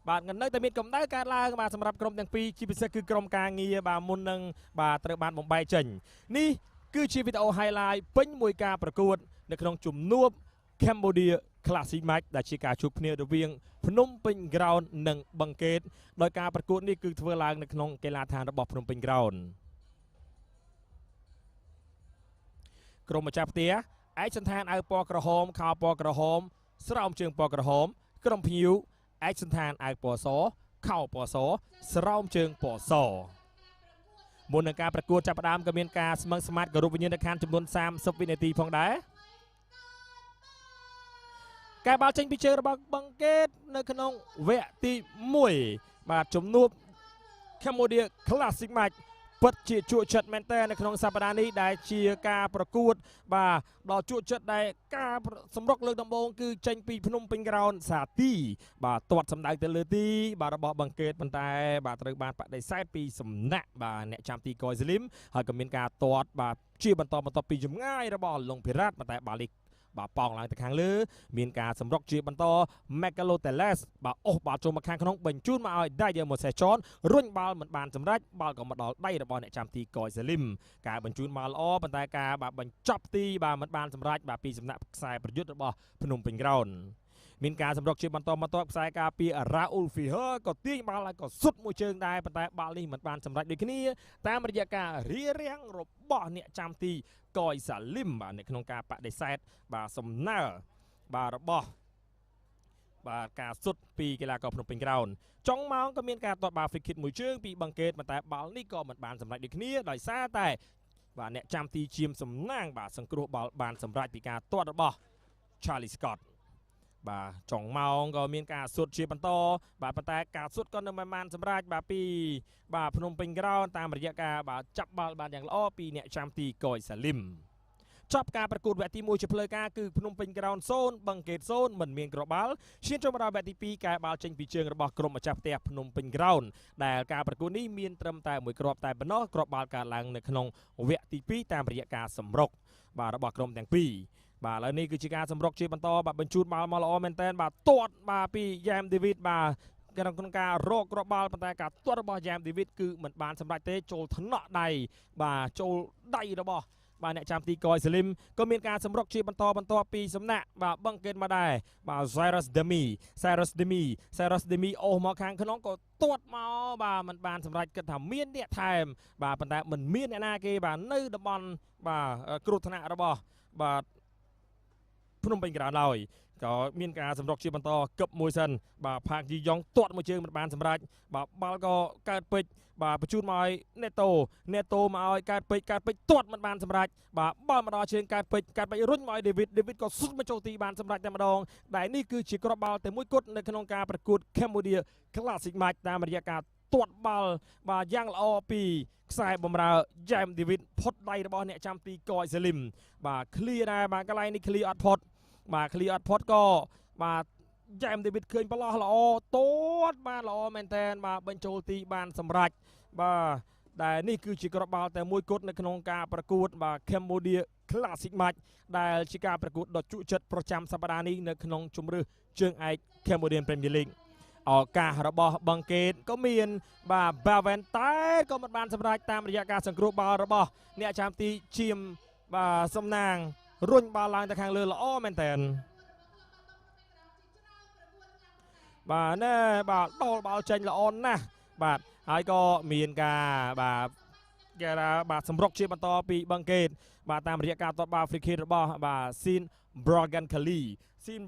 បាទ នៅតែមានកម្ដៅកើតឡើង បាទ សម្រាប់ក្រុមទាំងពីរ ជាពិសេសគឺក្រុមការងារ បាទ មុននឹង បាទ ត្រូវបានបំបែកចេញ។ នេះគឺជាវីដេអូ highlight ពេញមួយការប្រកួត នៅក្នុងជំនួប Cambodia Classic Match ដែលជាការជួបគ្នារវាងភ្នំពេញ Ground និងបឹងកេត ដោយការប្រកួតនេះគឺធ្វើឡើងនៅក្នុងកីឡាដ្ឋានរបស់ភ្នំពេញ Ground។ ក្រុមម្ចាស់ផ្ទះ ឯកសន្តានអាវពណ៌ក្រហម ខោពណ៌ក្រហម ស្រោមជើងពណ៌ក្រហម ក្រុមភ្ញៀវ ឯកសន្តានអាវពណ៌ស ខោពណ៌ស ស្រោមជើងពណ៌ស។ មុននឹងការប្រកួតចាប់ផ្ដើម ក៏មានការស្មឹងស្មាតគោរពវិញ្ញាណក្ខន្ធចំនួន 30 វិនាទីផងដែរ។ ការបាល់ចេញពីជើងរបស់បឹងកេតនៅក្នុងវគ្គទី 1 បាទ ជំនួប Cambodia Classic Match ពិតជាជក់ចិត្តមែនតើនៅក្នុងសប្តាហ៍នេះ ដែលជាការប្រកួត បាទ ដ៏ជក់ចិត្ត ដែលការសម្រុកលើកដំបូងគឺចេញពីភ្នំពេញក្រោនសាទី បាទ ទាត់សម្ដៅទៅលើទី បាទ របស់បង្កេត ប៉ុន្តែ បាទ ត្រូវបានបដិសេធពីសំណាក់ បាទ អ្នកចាំទីកយស្លីម ហើយក៏មានការទាត់ បាទ ជាបន្តបន្ទាប់ពីចម្ងាយរបស់លងភិរ៉ាត់ ប៉ុន្តែបាល់នេះ បាទ ប៉ោងឡើងទៅខាងលើ។ មានការសម្រុកជាបន្ត Megaloteles បាទ អូសបាល់ចូលមកខាងក្នុង បញ្ជូនមកឲ្យ Dyer Moses John រុញបាល់មិនបានសម្រេច បាល់ក៏មកដល់ដៃរបស់អ្នកចាំទីកយសេលីម។ ការបញ្ជូនបាល់ល្អ ប៉ុន្តែការ បាទ បញ្ចប់ទី បាទ មិនបានសម្រេច បាទ ពីសំណាក់ខ្សែប្រយុទ្ធរបស់ភ្នំពេញក្រោន។ មានការសម្រុកជាបន្តបន្ទាប់ ខ្សែការពារ Raul Fiher ក៏ទាញបាល់ ហើយក៏សុទ្ធមួយជើងដែរ ប៉ុន្តែបាល់នេះមិនបានសម្រេចដូចគ្នា តាមរយៈការរៀបរៀងរបស់អ្នកចាំទីកយសាលីម បាទ នៅក្នុងការបដិសេធ បាទ សំណើ បាទ របស់ បាទ ការសុទ្ធពីកីឡាករភ្នំពេញក្រោន។ ចុងម៉ោងក៏មានការទាត់បាល់ free kick មួយជើងពីបឹងកេត ប៉ុន្តែបាល់នេះក៏មិនបានសម្រេចដូចគ្នា ដោយសារតែ បាទ អ្នកចាំទីជាមសំណាង បាទ សង្គ្រោះបាល់បានសម្រេចពីការទាត់របស់ Charlie Scott។ បាទ ចុងម៉ោងក៏មានការសុទ្ធជាបន្ត បាទ ប៉ុន្តែការសុទ្ធក៏នៅមិនបានសម្រេច បាទ ពី បាទ ភ្នំពេញក្រោន តាមរយៈការ បាទ ចាប់បាល់បានយ៉ាងល្អពីអ្នកចាំទីកយសាលីម។ ចប់ការប្រកួតវគ្គទី 1 ជាផ្លូវការ គឺភ្នំពេញក្រោន 0 បឹងកេត 0 មិនមានគ្រាប់បាល់។ ឈានចូលមកដល់វគ្គទី 2 កែបាល់ចេញពីជើងរបស់ក្រុមម្ចាស់ផ្ទះភ្នំពេញក្រោន ដែលការប្រកួតនេះមានត្រឹមតែមួយគ្រាប់តែប៉ុណ្ណោះ គ្រាប់បាល់កើតឡើងនៅក្នុងវគ្គទី 2 តាមរយៈការសម្រុក បាទ របស់ក្រុមទាំងពីរ។ បាទ ឥឡូវនេះគឺជាការសម្រុកជាបន្ត បាទ បញ្ជូនបាល់មកល្អមែនតើ បាទ ទាត់ បាទ ពីយ៉ែមឌីវីត បាទ ក្នុងការរកគ្រាប់បាល់ ប៉ុន្តែការទាត់របស់យ៉ែមឌីវីតគឺមិនបានសម្រេចទេ ចូលថ្នាក់ដៃ បាទ ចូលដៃរបស់ បាទ អ្នកចាំទីកយសលីម។ ក៏មានការសម្រុកជាបន្តបន្ទាប់ពីសំណាក់ បាទ បឹងកេតមកដែរ បាទ Cyrus Demi Cyrus Demi Cyrus Demi អូសមកខាងក្នុង ក៏ទាត់មក បាទ មិនបានសម្រេច គិតថាមានអ្នកថែម បាទ ប៉ុន្តែមិនមានអ្នកណាគេ បាទ នៅតំបន់ បាទ គ្រោះថ្នាក់របស់ បាទ ភ្នំពេញក្រោនឡើយ។ ក៏មានការសម្រុកជាបន្ត កឹបមួយសិន បាទ ផាកយីយ៉ងទាត់មួយជើងមិនបានសម្រេច បាទ បាល់ក៏កើតពេជ្រ បាទ បញ្ជូនមកឲ្យណេតូ ណេតូមកឲ្យកើតពេជ្រ កើតពេជ្រទាត់មិនបានសម្រេច បាទ បាល់មកដល់ជើងកើតពេជ្រ កើតពេជ្ររុញមកឲ្យដេវីត ដេវីតក៏សុទ្ធមកចូលទីបានសម្រេចតែម្ដង ដែលនេះគឺជាគ្រាប់បាល់តែមួយគត់នៅក្នុងការប្រកួត Cambodia Classic Match តាមរយៈការទាត់បាល់ បាទ យ៉ាងល្អពីខ្សែបំរើយ៉ែមឌីវីត ផុតដៃរបស់អ្នកចាំទីកយសេលីម។ បាទ ឃ្លៀដែរ បាទ កន្លែងនេះឃ្លៀអត់ផុត បាទ ឃ្លៀអត់ផុត ក៏ បាទ យ៉ែមឌីវីតឃើញប្រឡោះល្អ ទាត់បានល្អមែនតែន បាទ បញ្ចូលទីបានសម្រេច បាទ ដែលនេះគឺជាគ្រាប់បាល់តែមួយគត់នៅក្នុងការប្រកួត បាទ Cambodia Classic Match ដែលជាការប្រកួតដ៏ជក់ចិត្តប្រចាំសប្តាហ៍នេះ នៅក្នុងជម្រើសជើងឯក Cambodian Premier League។ ឱកាសរបស់បឹងកេតក៏មាន បាទ បាវ៉ែន តែក៏មិនបានសម្រេច តាមរយៈការសង្គ្រោះបាល់របស់អ្នកចាំទីជាម បាទ សំណាង រុញបាល់ឡើងទៅខាងលើល្អមែនតើ បាទ ណែ បាទ ដោលបាល់ចេញល្អណាស់ បាទ ហើយក៏មានការ បាទ គេថា បាទ សម្រុកជាបន្តពីបឹងកេត បាទ តាមរយៈការទាត់បាល់ free kick របស់ បាទ Sin Brogan Kali Sin